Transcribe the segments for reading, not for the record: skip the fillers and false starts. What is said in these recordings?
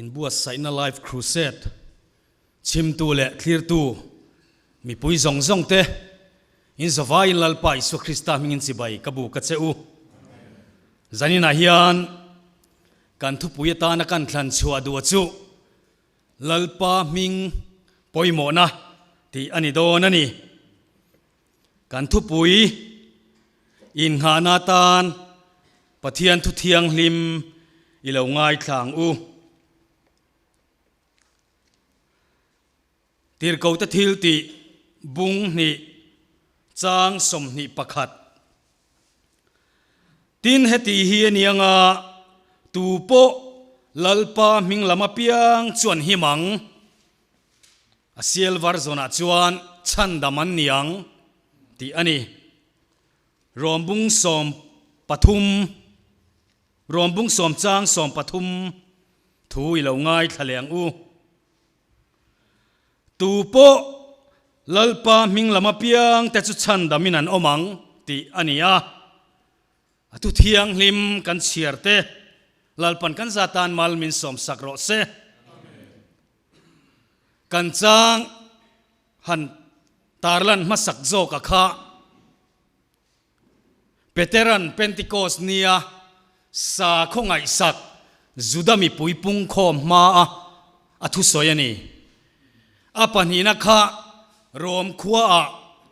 Inbuatsaihna Life Crusade chhimtu leh thlirtu mipui zawng zawng te, in zavaiin Lalpa Isua Krista hmingin chibai ka bu ka che u. Zaninah hian kan thupui atana kan thlan chhuah duh chu Lalpa hming pawimawhna tih a ni dawn a ni. Kan thupui innghahna atan Pathian thu thianghlim i lo ngaithla ang u. Tirhkohte thil tih bung hnih chang 21. Tin, heti hi a ni anga tu pawh Lalpa hming lam apiang chuan him ang. A sial var zawnah chuan chhandam an ni ang tih a ni. Rawmbung 13, Rawmbung sawm chang 13 thu i lo ngaithla leh ang u. Tu pawh Lalpa hming lam apiang te chu chhandamin an awm ang tih a ni a. A thu thianghlim kan chhiar te Lalpan kan za tan mal min sawmsak rawh se. Kan chang han tarlan hmasak zawk a kha. Peteran Pentecost nia sakhaw ngaihsak Juda mipui pungkhawm hmaa a thusawi a ni. A pahnihna kha Rom khuaah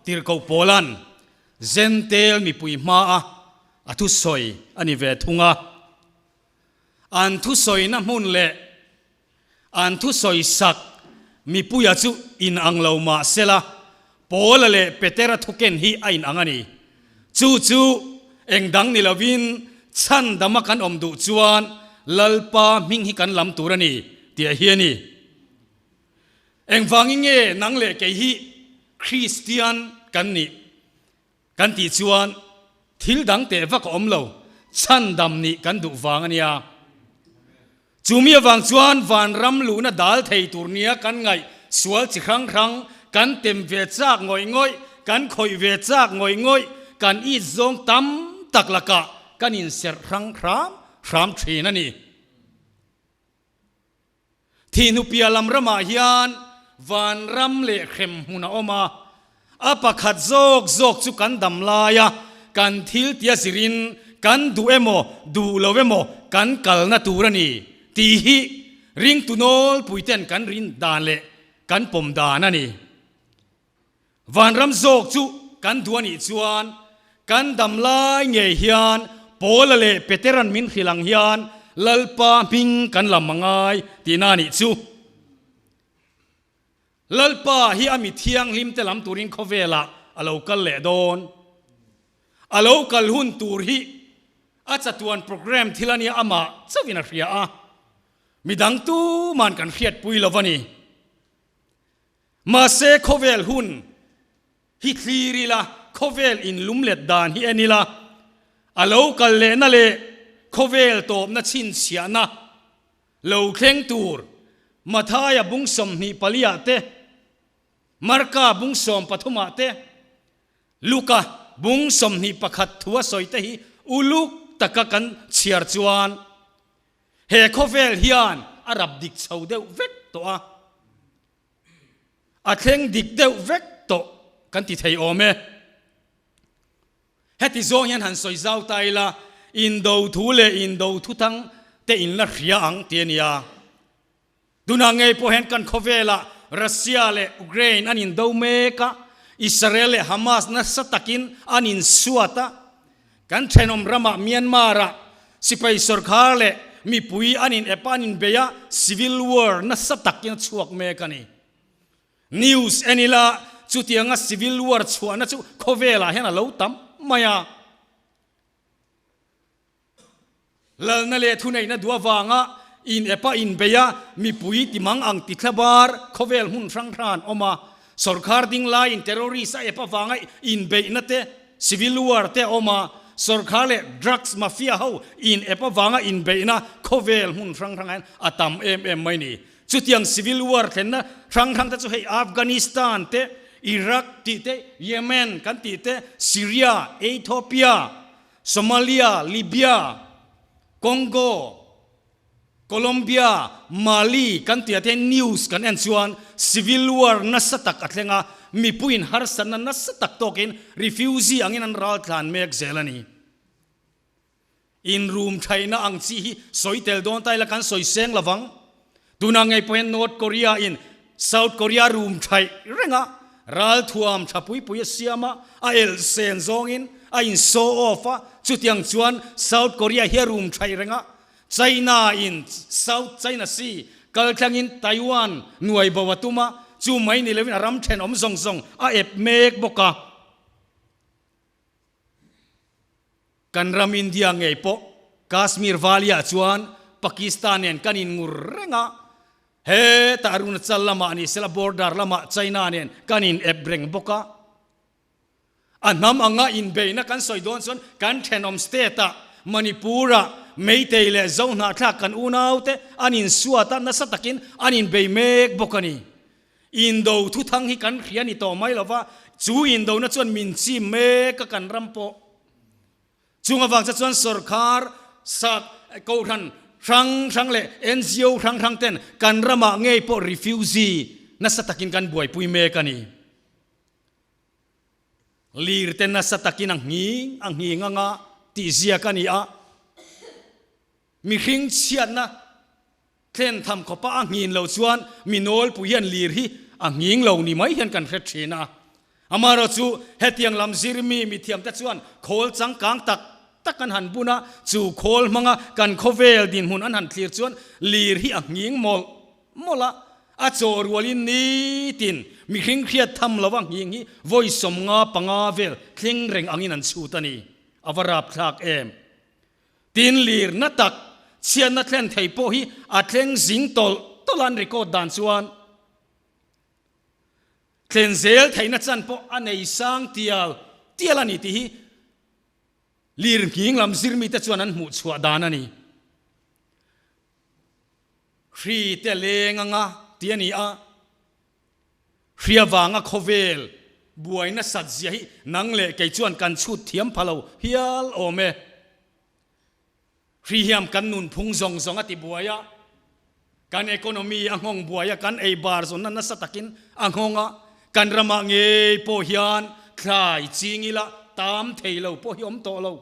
Tirhkoh Paula'n Jentail mipui hmaa a thusawi a ni ve thung a. An thusawina hmun leh An thusawisak mipuia chu inang lo mah sela, Paula leh Petera thuken hi a inang a ni. Chu chu eng dang ni lovin chhandama kan awm duh chuan Lalpa hming hi kan lam tur a ni tih hi a ni. Engvangin nge nang leh kei hi Kristian kan nih? Kan tih chuan thil dang teh vak a awm lo, chhandam nih kan duh vang a nia. Chumi avang chuan vanram luhna dal thei tur nia kan ngaih sual chi hrang hrang kan tem ve chak ngawih ngawih, kan khawih ve chak ngawih ngawih, kan it zawng tam tak lakah kan inserh hrang hram hram thin a ni. Thihnupiah lam ramah hian vanram leh hrem hmun a awm a, a pakhat zawk zawk chu kan dam laia kan thil tia zirin kan duh emaw duh lo emaw kan kalna tur a ni tih hi ringtu nawlpuiten kan rin dan leh kan pawm dan a ni. Vanram zawk chu kan duh a nih chuan kan dam lai ngei hian Paula leh Petera'n min hrilh ang hian Lalpa hming kan lam a ngai tihna a nih chu. Lalpa hi a mi thianghlim te lam turin khawvelah a lo kal leh dawn. A lo kal hun tur hi a chatuan program thil a nia amah chauhin a hria a, midang tuman kan hriatpui lo a ni. Mahse khawvel hun hi thlir ila, khawvel inlumlet dan hi en ila, a lo kal lehna leh khawvel tawpna chhinchhiahna lo thleng tur Mathaia bung 24 ah te, Marka bung 13 ah te, Luka bung 21 thu a sawi te hi uluk taka kan chhiar chuan He khawvel hian a rap dik chho deuh vek tawh a, a thleng dik deuh vek tawh kan ti thei awm e. Heti zawng hian han sawi zau ta ila, indo thu leh indo thuthang te in la hria ang ti a nia. Tunah ngei pawh hian kan khawvelah Russia leh Ukraine an indo mek a, Israel leh Hamas nasa takin an insuat a, kan thenawm ramah Myanmar-ah sipai sawrkhar leh mipui an in ep a, an inbei a, civil war nasa takin a chhuak mek a ni. News en ila chutianga civil war chhuahna chu khawvelah hian a lo tam mai a. Lalna leh thuneihna duh avanga in epa inbei a, mipui timang ang ti thlabar khawvel hmun hrang hrang an awm a. Sawrkhar ding laiin terrorist a ep avanga inbeihna te, civil war te a awm a. Sawrkhar leh drugs mafia ho in ep avanga inbeihna khawvel hmun hrang hrangah hian a tam em em mai ni. Chutiang civil war thlenna hrang hrang te chu hei Afghanistan te, Iraq tih te, Yemen kan tih te, Syria, Ethiopia, Somalia, Libya, Congo, Colombia, Mali kan tih ah te hian news kan en chuan civil war nasa tak a thleng a, mipuiin harsatna nasa tak tawkin refugee angin an ral tlan mek zel a ni. Inrum thaihna ang chi hi sawi tel dawn ta ila kan sawi seng lovang. Tunah ngei pawh hian North Korea in South Korea rum thaih reng a, ralthuam tha pui pui a siam a, a elh sen zawngin a in show off a, chutiang chuan South Korea hi a rum thaih reng a, China in South China Sea kal thlangin Taiwan nuai bo a tum a, chu mai ni loin a ram thenawm zawng zawng a ep mek bawk a. Kan ram India ngei pawh Kashmir Valley ah chuan Pakistan nen kan in ngur reng a, hetah Arunachal lamah ni sela border lamah China nen kan in ep reng bawk a. A hnam anga inbeihna kan sawi dawn chuan kan thenawm state ah Manipur ah Meitei leh Zohnahthlak kan unau te an insuat a, nasa takin an inbei mek bawk a ni. Indo thuthang hi kan hria ni tawh mai lova, chu indona chuan min chim mek a kan ram pawh. Chung avang che chuan sorkar, sak, kohhran hrang hrang leh NGO hrang hrang ten kan ramah ngei pawh refugee nasa takin kan buaipui mek a ni. Lir te nasa takin a nghing a nghing anga tih ziak a ni a, mihring chhiatna thlen tham khawpa a nghin lo chuan mi nawlpui hian lir hi a nghing lo ni mai hian kan hre thin a. Amaherawh chu hetiang lam zirmi mithiamte chuan khawl changkang tak tak an han bun a, chu khawl hmanga kan khawvel dinhmun an han thlir chuan lir hi a nghing mawlh mawlh a, a chaw rualin nitin mihring hriat tham lova nghing hi vawi 55 vel thleng reng angin an chhut a ni. A va rapthlak em! Tin, lirna tak chhiatna thlen thei pawh hi a thleng zing tawlh tawlh a an record dan chuan thlen zel theihna chan pawh a nei sang tial tial a ni tih hi lir nghing lam zirmite chuan an hmuh chhuah dan a ni. Hri te leng anga ti a ni a, hri avanga khawvel buai nasat zia hi nang leh kei chuan kan chhut thiam pha lo hial awm e. Hri hiam kan nunphung zawng zawng a ti buai a, kan economy a nghawng buai a, kan ei bar zawnna nasa takin a nghawng a, kan ramah ngei pawh hian thlai ching ila tam thei lo pawh hi awm tawh lo.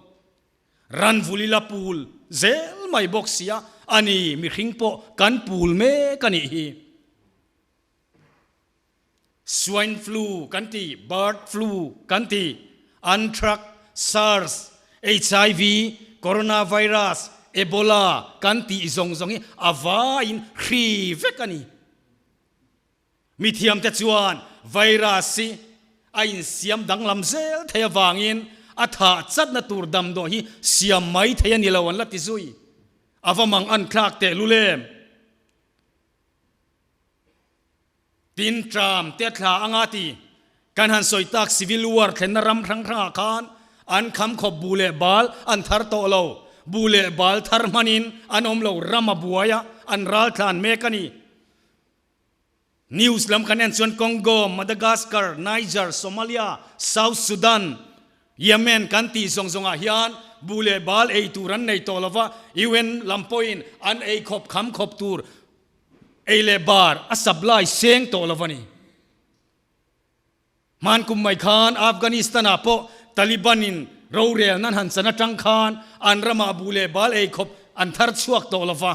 Ran vul ila pul zel mai bawk sia a ni, mihring pawh kan pul mek a nih hi. Swine flu kan ti, bird flu kan ti, anthrax, SARS, HIV, coronavirus, Ebola kan tih zawng zawng hi a vaiin hri vek a ni. Mithiamte chuan virus hi a insiam danglam zel thei avangin a thah chatna tur damdawi hi siam mai thei a ni lo an la ti zui. A va mang an thlak tehlul em? Tin, tram te thla anga ti kan han sawi tak civil war thlenna ram hrang hrangah khan an kham khawp bu leh bal an thar tawh lo. Bu leh bal thar hmanin an awm lo ram a buai a, an ral thlan mek a ni. News lam kan en chuan Congo, Madagascar, Niger, Somalia, South Sudan, Yemen kan tih zawng zawngah hian bu leh bal ei tur an nei tawh lova, UN lam pawhin an ei khawp kham khawp tur ei leh bar a supply seng tawh lova ni. Hman kum mai khan Afghanistan ah pawh Taliban in rorel nan han chan atang khan an ramah bu leh bal ei khawp an thar chhuak tawh lo va.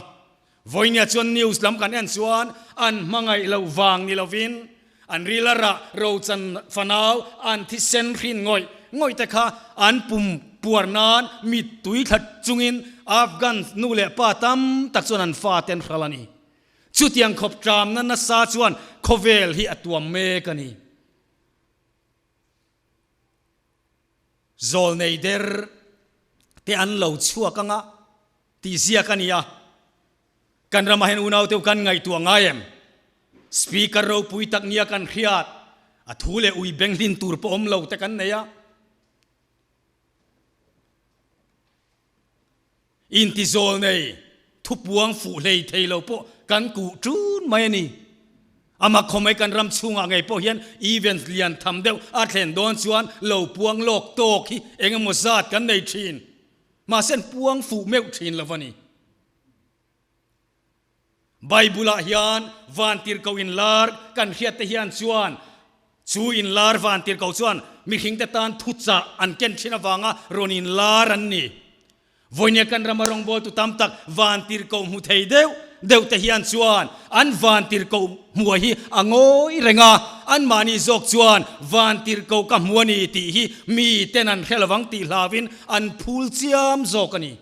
Vawinia chuan news lam kan en chuan an hmangaih loh vang ni lovin an ril a rah rochan fanau an thisen hrin ngawih ngawih te kha an pum puar nan mittui thla chungin Afghan nu leh pa tam tak chuan an fate an hral a ni. Chutiang khawp tlamna nasa chuan khawvel hi a tuam mek a ni. Zawlnei der te an lo chhuak anga tih ziak a ni a. Kan ramah hian unaute u kan ngaihtuah ngai em? Speaker ropui tak nia kan hriat, a thu leh ui beng hlin tur pawh awm lo te kan nei a. Intizawl nei thupuang fuh hlei thei lo pawh kan kuh ṭun mai a ni. Amah khawmai kan ram chhungah ngei pawh hian event lian tham deuh a thlen dawn chuan lo puang lawk tawk hi eng emaw zat kan nei ṭhin. Mahse an puang fuh meuh ṭhin lo a ni. Bible-ah hian vantirhkoh inlar kan hriatte hian chuan chu inlar vantirhkoh chuan mihringte tan thuchah an ken thin avanga rawn inlar an ni. Vawinia kan rama rawngbawltu tam tak vantirhkoh hmu thei deuh deuh te hian chuan an vantirhkoh hmua hi a ngawi reng a, anmahni zawk chuan vantirhkoh ka hmu a ni tih hi miten an hre lovang tih hlauvin an phul chiam zawk a ni.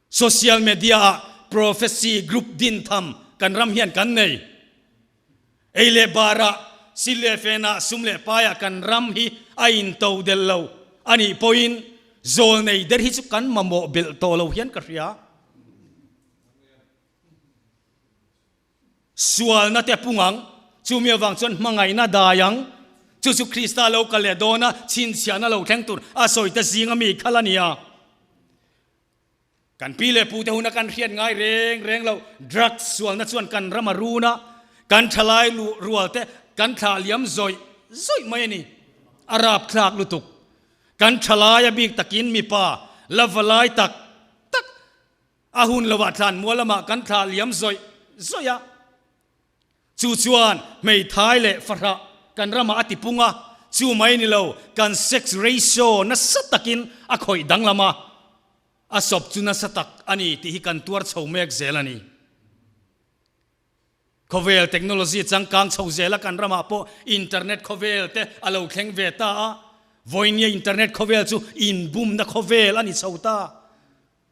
Social media ah prophecy group din tham kan ram hian kan nei. Ei leh bar ah, sil leh fen ah, sum leh pai ah kan ram hi a in to del lo a nih pawhin zawl nei der hi chu kan mamawh belh tawh lo hian ka hria. Sualna te pung ang, chumi avang chuan hmangaihna dai ang, chu chu Krista lo kal leh dawna chhinchhiahna lo thleng tur a sawi te zinga mi kha la nia. Kan pi leh pute huna kan hriat ngai reng reng lo, drugs sualna chuan kan ram a run a, kan thalai rual te kan thlah liam zawih zawih mai a ni. A rapthlak lutuk. Kan thalai a bik takin mipa la va lai tak tak a hun lovah thlan mual lamah kan thlah liam zawih zawih a. Chu chuan hmeithai leh fahrah kan ramah a tipung a, chu mai ni lo, kan sex ratio nasa takin a khawih danglam a, a sawp chu nasa tak a ni tih hi kan tuar chho mek zel a ni. Khawvel technology changkang chho zela kan ramah pawh internet khawvel te a lo thleng ve ta a, vawinia internet khawvel chu inbumna khawvel a ni chho ta.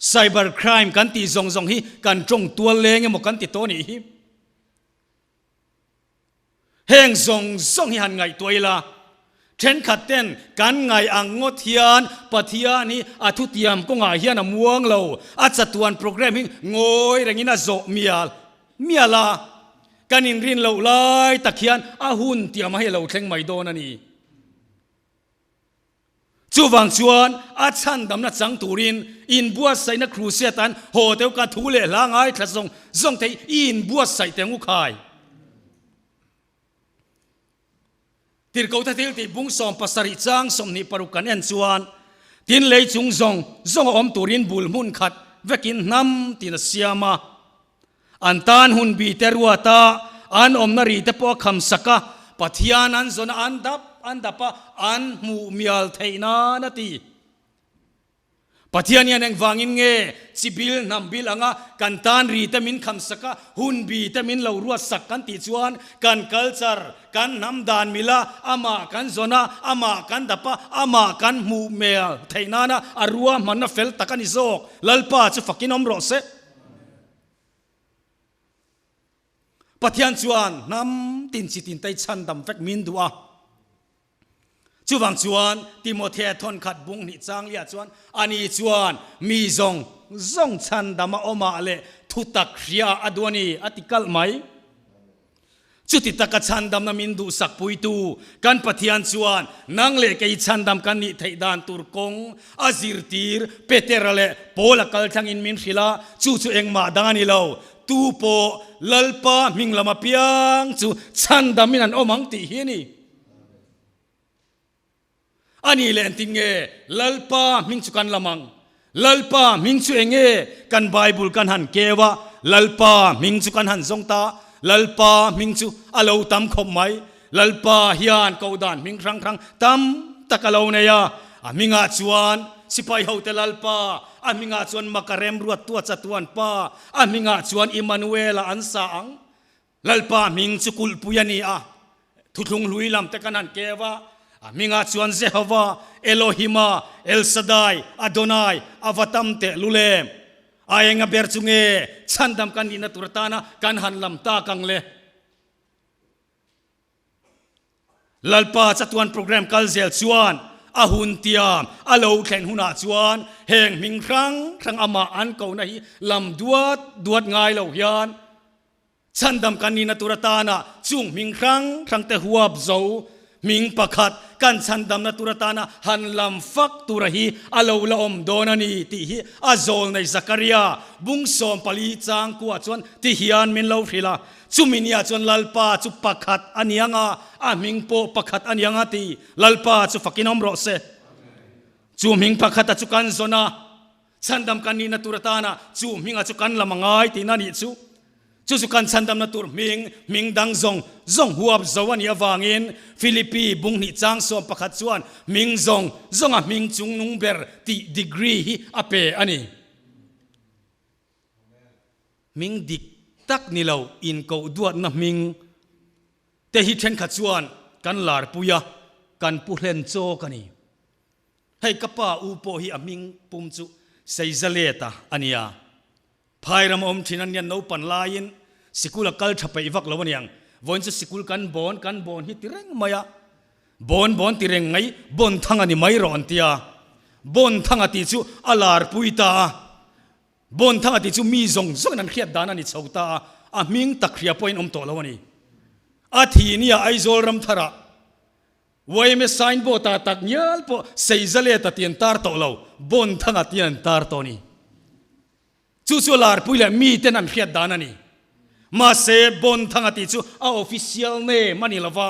Cyber crime kan tih zawng zawng hi kan tawng tual leng emaw kan ti tawh nih hi. Heng zawng zawng hi han ngaihtuah ila, thenkhat ten kan ngaih ang ngawt hian Pathian hi a thutiam kawngah hian a muang lo, a chatuan program hi ngawi rengin a zawh mial mial a, kan inrin loh lai tak hian a hun tiam a hei lo thleng mai dawn a ni. Chuvang chuan a chhandamna chang turin inbuatsaihna crusade an haw deuh ka thu leh hla ngaithla zawng zawng thei i inbuatsaih teh ngu khai. Tirhkohte thil tih bung 70 chang 26 kan en chuan tin lei chung zawng zawng a awm turin bul hmun khat vekin hnam tin a siam a. An tan hun bi te ruat a, an awmna ri te pawh a kham sak a, Pathian an zawn a, an dap an dap a, an hmuh mial theih nan a ti. Pathian hian engvangin nge chi bil hnam bil anga kan tan ri te min kham sak a, hun bi te min lo ruat sak kan tih chuan kan culture, kan hnam dan mila amah kan zawn a, amah kan dap a, amah kan hmuh mial theih nana a ruahmanna fel tak a ni zawk. Lalpa chu fakin awm rawh se. Pathian chuan hnam tin chi tin tei chhandam vek min duh a. Chuvang chuan Timothea thawnkhat bung hnih chang liah chuan ani chuan mi zawng zawng chhandam a awmah leh thutak hria a duh a ni a ti kalh mai. Chuti taka chhandamna min duhsak puitu kan Pathian chuan nang leh kei chhandam kan nih theih dan tur kawng a zirtir Petera leh Paula kal thlangin min hrilh a, chu chu engmah dang a ni lo. Tu pawh Lalpa hming lam apiang chu chhandamin an awm ang tih hi a ni. A nih leh engtin nge Lalpa hming chu kan lam ang? Lalpa hming chu eng nge? Kan Bible kan han keu a, Lalpa hming chu kan han zawng ta. Lalpa hming chu a lo tam khawp mai. Lalpa hian koh dan hming hrang hrang tam tak a lo nei a. A hmingah chuan sipai hote Lalpa, a hmingah chuan Makarem ruattua chatuan pa, a hmingah chuan Immanuela an sa ang. Lalpa hming chu kulhpui a ni a, thuthlung hlui lam te kan han keu a, a hmingah chuan Jehova, Elohima, El Shaddai, Adonai, a va tam teh lulem. A enga ber chu nge chhandam kan nihna tur atana kan han lam tak ang le? Lalpa chatuan program kal zel chuan a hun tiam a lo thlen hunah chuan heng hming hrang hrang amah an kohna hi lam duat duat ngai lo hian Chhandam kan nihna tur atana chung hming hrang hrang te huap zo hming pakhat kan chhandamna tur atana han lam fak tura hi a lo la awm dawn a ni tih hi a zawl nei Zakaria bung 14 chang kuah chuan ti hian min lo hrilh a. Chumi nia chuan Lalpa chu pakhat a ni ang a, a hming pawh pakhat a ni ang a ti. Lalpa chu fakin awm rawh se. Chu hming pakhata chu kan zawn a. Chhandam kan nihna tur atana chu hminga chu kan lam a ngai tihna a nih chu. Chu chu kan chhandamna tur hming, hming dang zawng zawng huap zo a nih avangin Philippi bunghnih chang 11 chuan hming zawng zawnga hming chungnung ber tih degree hi a pe a ni. Hming dik tak ni lo inkoh duatna hming te hi thenkhat chuan kan larpui a, kan pu hlen chawk a ni. Hei ka pa u pawh hi a hming pum chu Seizaleta a nia. Phai ram a awm thin a nia naupan laiin sikul a kal tha peih vak lo a niang. Vawiin chu sikul kan bawn kan bawn hi ti reng mai a. Bawn bawn ti reng mai bawn thang a ni mai rawh an tia. Bawn thang a tih chu a larpui ta a. Bawn thang a tih chu mi zawng zawngin an hriat dan a ni chho ta a, a hming tak hria pawhin awm tawh lo a ni. A thi nia Aizawl ram tharah Yma signboard ah tak ngial pawh Seizaleta tih an tar tawh lo, Bawnthanga tih an tar tawh a ni. Chu chu larpui leh miten an hriat dan a ni. Mahse, Bawnthanga tih chu a official name a ni lo va,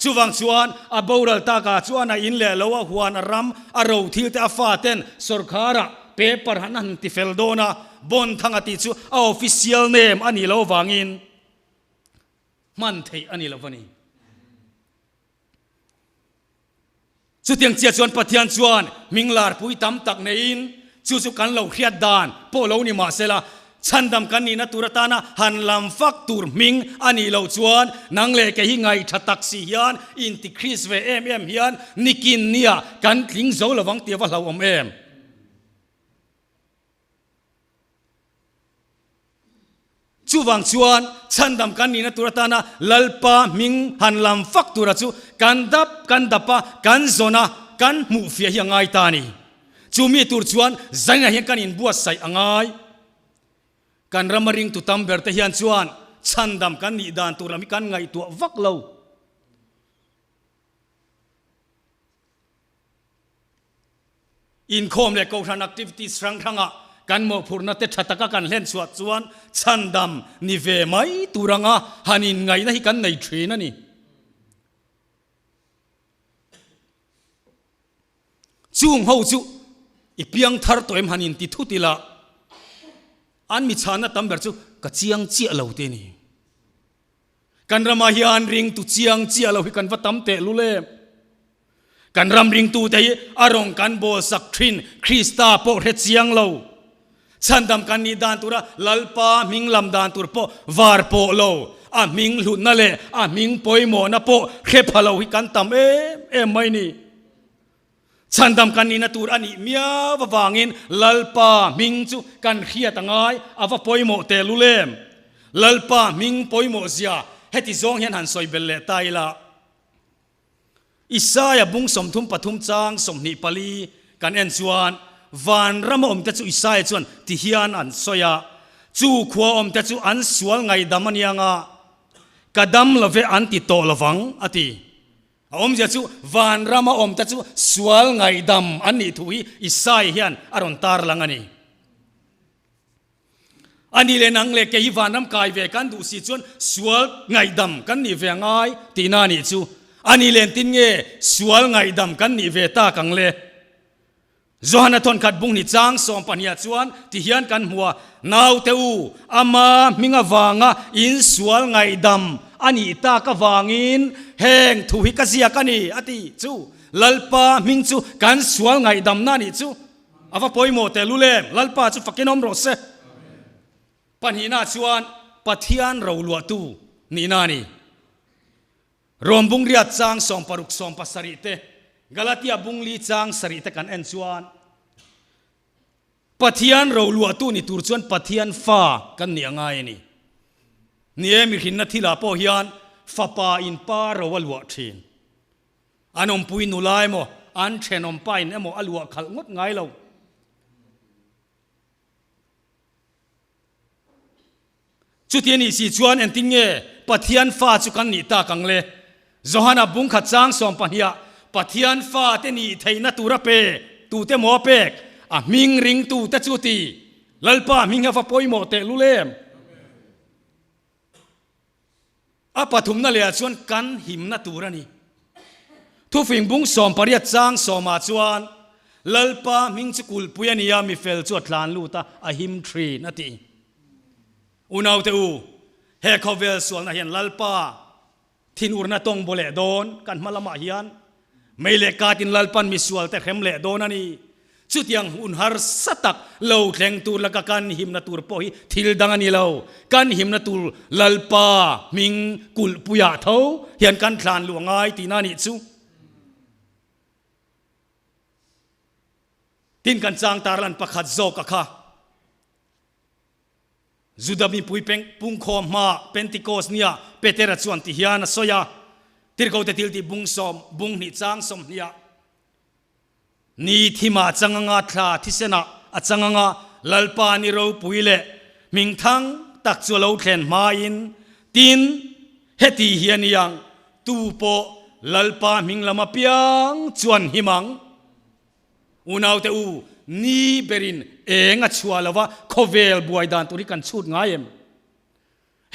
chuvang chuan a boral takah chuan a in leh lo, a huan, a ram, a ro thil te a faten sawrkharah paper han han ti fel dawn a, Bawnthanga tih chu a official name a nih loh avangin hman theih a ni lo va ni. Chutiang chiah chuan Pathian chuan hming larpui tam tak neiin chu chu kan lo hriat dan pawh lo ni mah sela, chhandam kan nihna tur atana han lam fak tur hming a nih loh chuan nang leh kei hi ngaihṭha tak si hian inti Kris ve em em hian nikin nia kan tling zo lovang tih a va hlauhawm em? Chuvang chuan chhandam kan nihna tur atana Lalpa hming han lam fak tura chu kan dap kan dap a, kan zawn a, kan hmuh fiah hi a ngai ta a ni. Chumi tur chuan zainah hian kan inbuatsaih a ngai. Kan rama ringtu tam ber te hian chuan chhandam kan nih dan tur lam hi kan ngaihtuah vak lo. Inkhawm leh Kohhran activities hrang hrangah kan mawhphurhna te tha taka kan hlen chhuah chuan chhandam ni ve mai tur anga han inngaihna hi kan nei thin a ni. Chung ho chu i piang thar tawh em han inti thut ila an mi chhanna tam ber chu ka chiang chiah lo te a ni. Kan ramah hian ringtu chiang chiah lo hi kan va tam tehlul em? Kan ram ringtute hi a rawng kan bawl sak thin Krista pawh hre chiang lo. Chhandam kan nih dan tura Lalpa hming lam dan tur pawh var pawh lo, a hming hlutna leh a hming pawimawhna pawh hre pha lo hi kan tam em em mai ni. Chhandam kan nihna tur a nih miau avangin Lalpa hming chu kan hriat a ngai, a va pawimawh tehlul em? Lalpa hming pawimawh zia heti zawng hian han sawi belh leh ta ila. Isaia bung 33 chang 24 kan en chuan vanrama awmte chu Isaia chuan ti hian an sawi a, Chu khua awmte chu an sual ngaihdam a niang a, ka dam love an ti tawh lovang, a ti. A awmzia chu vanrama awmte chu sual ngaihdam an nih thu hi Isai hian a rawn tar lang a ni. A ni leh nang leh kei hi vanram kai ve kan duh si chuan sual ngaihdam kan nih ve a ngai tihna a nih chu. A ni leh engtin nge sual ngaihdam kan nih ve tak ang le? Johana thawnkhat bung ni chang 12 ah chuan ti hian kan hmu a, Naute u, ama hming avanga in sual ngaihdam a nih tak avangin heng thu hi ka ziak a ni, a ti chu. Lalpa hming chu kan sual ngaihdamna a nih chu. A va pawimawh tehlul em? Lalpa chu fakin awm rawh se. Pahnihna chuan Pathian roluahtu nihna a ni. Rom bung riat chang 60 70 te, Galatia bung li chang sarih te kan en chuan Pathian roluahtu ni tur chuan Pathian fa kan nih a ngai a ni. Ni e, mihrinna thilah pawh hian fapa in pa ro a luah thin. An awmpui nula emaw, an thenawmpa in emaw a luah khalh ngawt ngai lo. Chuti a nih si chuan engtin nge Pathian fa chu kan nih tak ang le? Johana bungkhat chang 12 ah Pathian fa te nih theihna tura pe tute maw a pek? A hming ringtute chu ti. Lalpa hming hi a va pawimawh tehlul em? A pathumna lehah chuan kan himna tur a ni. Thufing bung 18 chang sawmah chuan. Lalpa hming chu kulhpui a ni a, mifel chu a tlan lut a, a him thin, a ti. Unaute u, he khawvel sualna hian Lalpa thinurna tawng baw leh dawn kan hma lamah hian mei leh katin Lalpan misualte hrem leh dawn a ni. Chutiang hun harsa tak lo thleng tur laka kan himna tur pawh hi thil dang a ni lo. Kan himna tur Lalpa hming kulhpuiah tho hian kan thlan luh a ngai tihna a nih chu. Tin kan chang tarlan pakhat zawk a kha. Juda mipui pungkhawm hma Pentikos nia Petera chuan ti hian a sawi a, Tirhkote thiltih bung sawm, bung hnih chang sawmhniah, Ni thimah a chang anga, thla thisenah a chang anga, Lalpa ni ropui leh hmingthang tak chu a lo thlen hmain, tin, heti hi a ni ang, tu pawh Lalpa hming lam apiang chuan him ang. Unaute u, ni berin eng a chhuah lo va, khawvel buai dan tur hi kan chhut ngai em?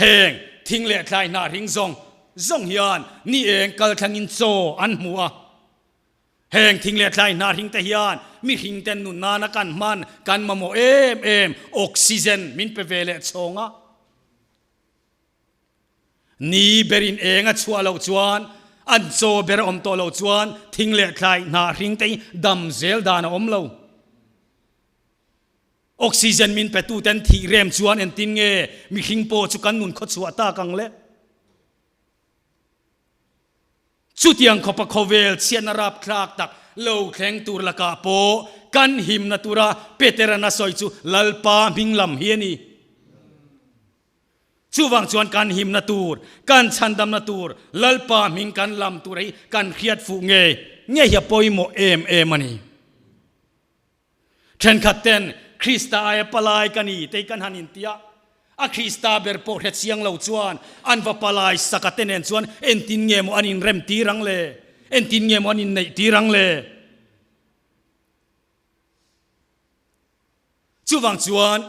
Heng thing leh thlai hnah hring zawng zawng hian ni eng kal thlangin chaw an hmu a. Heng thing leh thlai hnah hring te hian mihring ten nun nana kan hman kan mamawh em em oxygen min pe ve leh chhawng a. Ni berin eng a chhuah loh chuan, an chaw ber a awm tawh loh chuan thing leh thlai hnah hring te hi dam zel dan a awm lo. Oxygen min pe tuten thih rem chuan engtin nge mihring pawh chu kan nun khawchhuah tak ang le? Chutiang khawpa khawvel chhiatna rapthlak tak lo thleng tur lakah pawh kan himna tura Petera'n a sawi chu Lalpa hming lam hi a ni. Chuvang chuan kan himna tur, kan chhandamna tur, Lalpa hming kan lam tur hi kan hriat fuh ngei ngei hi a pawimawh em em a ni. Thenkhat ten Krista aia palai ka ni tei kan han inti a, a Krista ber pawh hre chiang lo chuan an va palai saka te nen chuan entin nge maw an inrem tir ang le? Entin nge maw an inneih tir ang le? Chuvang chuan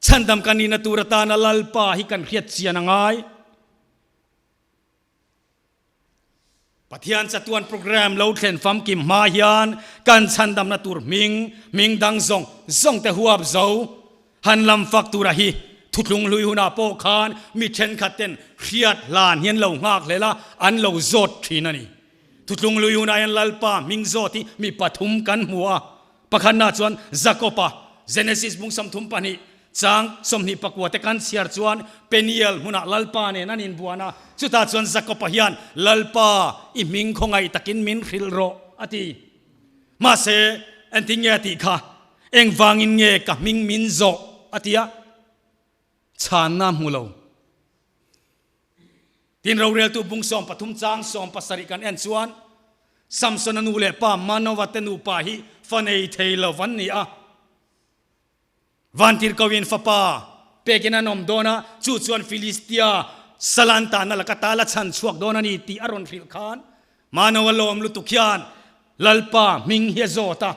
chhandam kan nihna tur atana Lalpa hi kan hriat chian a ngai. Pathian chatuan program lo thlen famkim hma hian kan chhandamna tur hming, hming dang zawng zawng te huap zo han lam fak tura hi thuthlung hlui hunah pawh khan mi thenkhat ten hriat hlan hian lo nghak hlel a, an lo zawt thin a ni. Thuthlung hlui hunah hian Lalpa hming zawt hi mi pathum kan hmu a. Pakhatna chuan Jakob-a, Genesis bung 32, chang 24 te kan chhiar chuan Peniel hmunah Lalpa nen an inbuan a, chutah chuan Jakob-a hian, Lalpa, i hming khawngaih takin min hrilh rawh, a ti. Mahse, engtin nge a tih kha? Engvangin nge ka hming min zawh? a ti a, chhanna a hmu lo. Tin, roreltu bung 13 chang 70 kan en chuan Samsona nu leh pa Manoa te nupa hi fa nei thei lo an ni a. Vantirhkoin fapa pekin an awm dawn a, chu chuan Filistia sal an tahna laka tal a chhan chhuak dawn a ni tih a rawn hrilh khan Manoa lawm lutuk hian Lalpa hming hi a zawt a.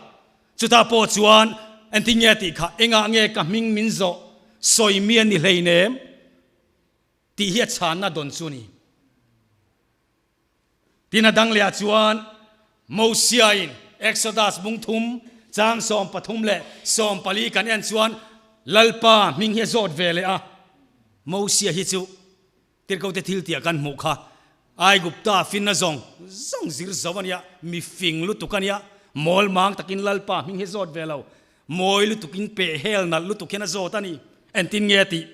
Chutah pawh chuan engtin nge a tih kha, engah nge ka hming min zawh sawi mi a ni hleinem? Tih hi a chhanna dawn chu a ni. Tin a dang lehah chuan Mosiain Exodus bung thum chang 13 leh 14 kan en chuan Lalpa hming hi a zawt ve leh a. Mosia hi chu Tirhkote thil tih ah kan hmuh kha Aigupta finna zawng zawng zir zo a nia, mi fing lutuk a nia, mawl mang takin Lalpa hming hi a zawt ve lo, mawi lutukin peh hel nalh lutuk hian a zawt a ni. Engtin nge a tih?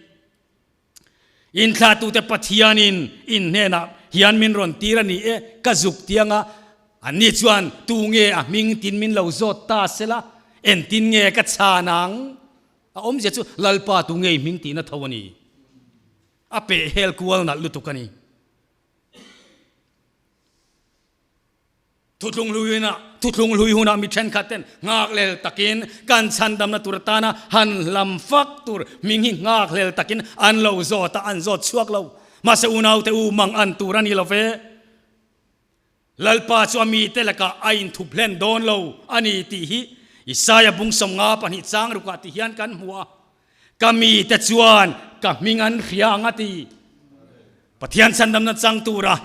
Inthlatute Pathianin in hnenah hian min rawn tir a ni e, ka zuk tiang a, anni chuan tu nge a hming tin min lo zawt ta sela, entin nge ka chhan ang? A awmzia chu Lalpa tu nge i hming tihna tho a ni. A peh hel kual nalh lutuk a ni. Thuthlung hlui hunah, thuthlung hlui hunah mi thenkhat ten nghakhlel takin kan chhandamna tur atana han hlam fak tur hming hi nghakhlel takin an lo zawt a, an zawt chhuak lo. Mahse unaute u mang an tur a ni lo ve. Lalpa chu a mite lakah a inthup hlen dawn lo a ni tih hi Isaia bung 52 chang rukah ti hian kan hmu a. Ka mite chuan ka hming an hria ang a ti. Pathian chhandamna chang tura.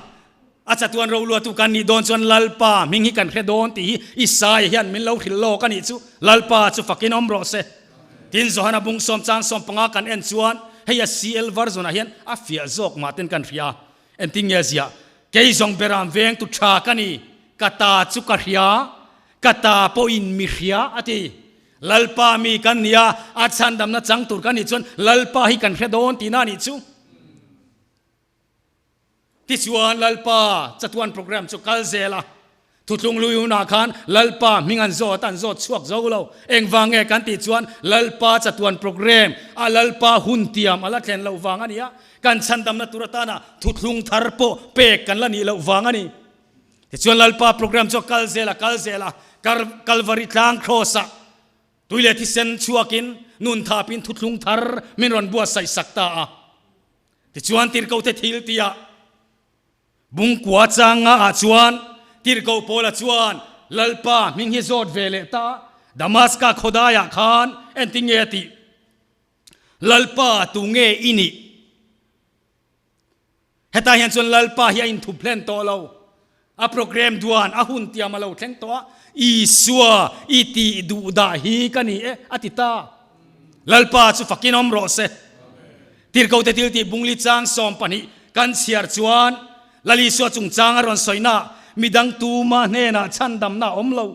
A chatuan roluatu kan nih dawn chuan Lalpa hming hi kan hre dawn tih hi Isaia hian min lo hrilh lawk a nih chu. Lalpa chu fakin awm rawh se. Tin, Johana bung sawm chang 15 kan en chuan hei a CL version ah hian a fiah zawk mah ten kan hria. Engtin nge a ziah? Kei zawng beram veng tu tha ka ni, ka ta chu ka hria, ka ta pawhin mi hria a ti. Lalpa mi kan nia, a chhandamna chang tur kan nih chuan Lalpa hi kan hre dawn tihna a nih chu. Tichuan Lalpa chatuan program chu kal zel a, Thutlung lui hunah khan Lalpa hming an zawt a, an zawt chhuak zo lo. Engvang nge kan tih chuan Lalpa chatuan program a Lalpa hun tiam a la thlen loh vang a ni a, kan chhandamna tur atana thuthlung thar pawh pek kan la nih loh vang a ni. Tichuan Lalpa program chu a kal zel a, kal zel a, Kalvari tlang cross ah tui leh thisen chhuakin nun thapin thuthlung thar min rawn buatsaih sak ta a. Tichuan tirhkohte thil tia Bungkua changa ah chuan tirhkoh Paula chuan Lalpa hming hi zawt ve leh ta, Damaska khawdaiah khan engtin nge a tih? Lalpa tu nge i nih? Hetah hian chuan Lalpa hi a inthup hlen tawh lo. A program duan a hun tiam a lo thleng tawh a, Isua i tih duh dah hi ka ni e, a ti ta. Lalpa chu fakin awm rawh se. Tirhkote thil tih bungli chang 12 kan chhiar chuan Lal Isua chungchang a rawn sawina midang tuma hnenah chhandamna a awm lo.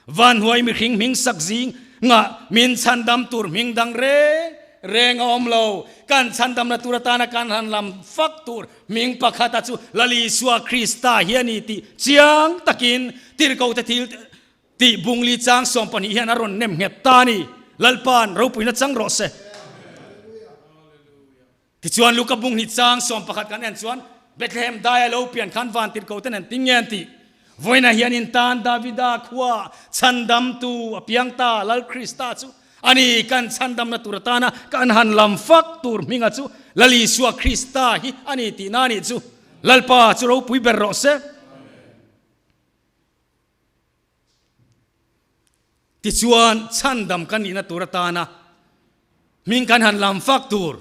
Vanhuai mihring hming sak zing ngah min chhandam tur hming dang reng reng a awm lo. Kan chhandamna tur atana kan han lam fak tur hming pakhata chu Lal Isua Krista hi a ni tih chiang takin Tirhkote thil tih bungli chang 12 hian a rawn nem nghet ta a ni. Lalpa'n ropuina chang rawh se. Tichuan Luka bung hi chang 11 kan en chuan Bethlehem daia lo pian khan van tirhko te nen ting nge an tih? Vawiinah hian in tan Davida khua chhandamtu a piang ta Lal Krista chu a ni. Kan chhandamna tur atana kan han lam fak tur hminga chu Lal Isua Krista hi a ni tihna a nih chu. Lalpa chu ropui ber rawh se. Tichuan, chhandam kan nihna tur atana hming kan han lam fak tur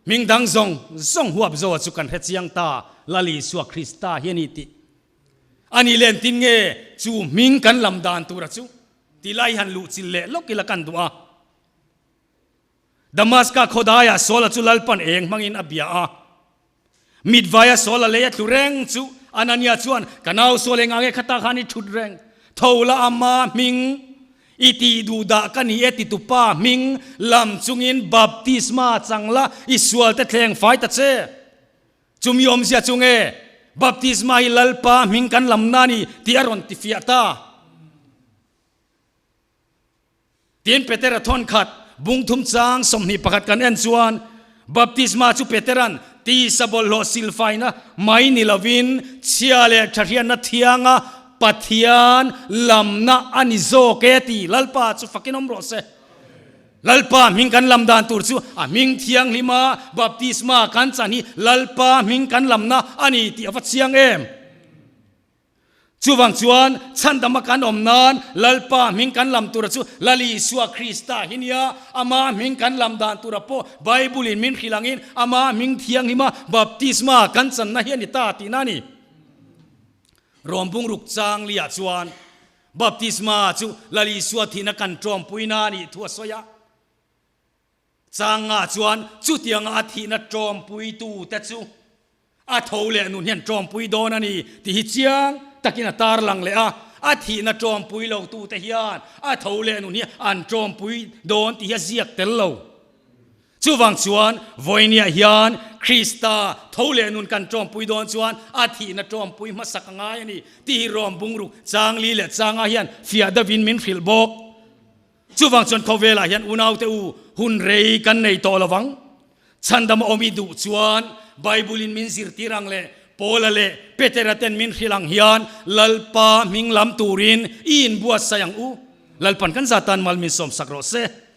hming dang zawng zawng huap zoa chu kan hre chiang ta, Lal Isua Krista hi a ni tih. A nih leh engtin nge chu hming kan lam dan tura chu ti lai han luh chilh leh lawk ila kan duh a. Damaska khawdaiah Saula chu Lalpan eng hmangin a bia a. Mitvaia Saula lei a tlu reng chu Anania chuan, Ka nau Saul eng ange khata khan i thut reng? Tho la ama hming i tih duh dah ka ni e titupa hming lam chungin baptisma chang la i sualte thleng fai ta che. Chumi awmzia chu nge baptisma hi Lalpa hming kan lam na ni tih a rawn tifiah ta. Tin, Petera thawn khat bung thum chang 21 kan en chuan, Baptisma chu Petera'n tisa bawlhhlawh silfaina mai ni lovin chhia leh thahriatna thianga Pathian lamna a ni zawk e ti. Lalpa chu fakin awm rawh se. Lalpa hming kan lam dan tur chu a hming thianghlima baptisma kan chan hi Lalpa hming kan lamna a ni tih a va chiang em. Chuvang chuan chhandama kan awm nan Lalpa hming kan lam tura chu Lal Isua Krista hi nia, ama hming kan lam dan tura pawh Bible in min hrilh angin ama hming thianghlima baptisma kan channa hi a ni ta tihna a ni. Rawm bungruk chang liah chuan baptisma chu Lal Isua thihna kan tawmpuina a nih thu a sawi a. Changa chuan chutianga a thihna tawmpuitute chu a tho leh nun hian tawmpui dawn a ni tih hi chiang takin a tarlang leh a, a thihna tawmpui lotute hian a tho leh nun hi an tawmpui dawn tih hi a ziak tel lo. Chuvang chuan vawiiniah hian Krista tho leh nun kan tawmpui dawn chuan a thihna tawmpui hmasak a ngai a ni tih hi Rom bungruk changli leh changa hian fiah deuhin min hrilh bawk. Chuvang chuan khawvelah hian unaute u hun rei kan nei tawh lovang. Chhandam a awm i duh chuan Bible in min zirtir ang leh Paula leh Petera ten min hrilh ang hian Lalpa hming lam turin i inbuatsaih ang u. Lalpan kan zatan mal min sawmsak rawh se.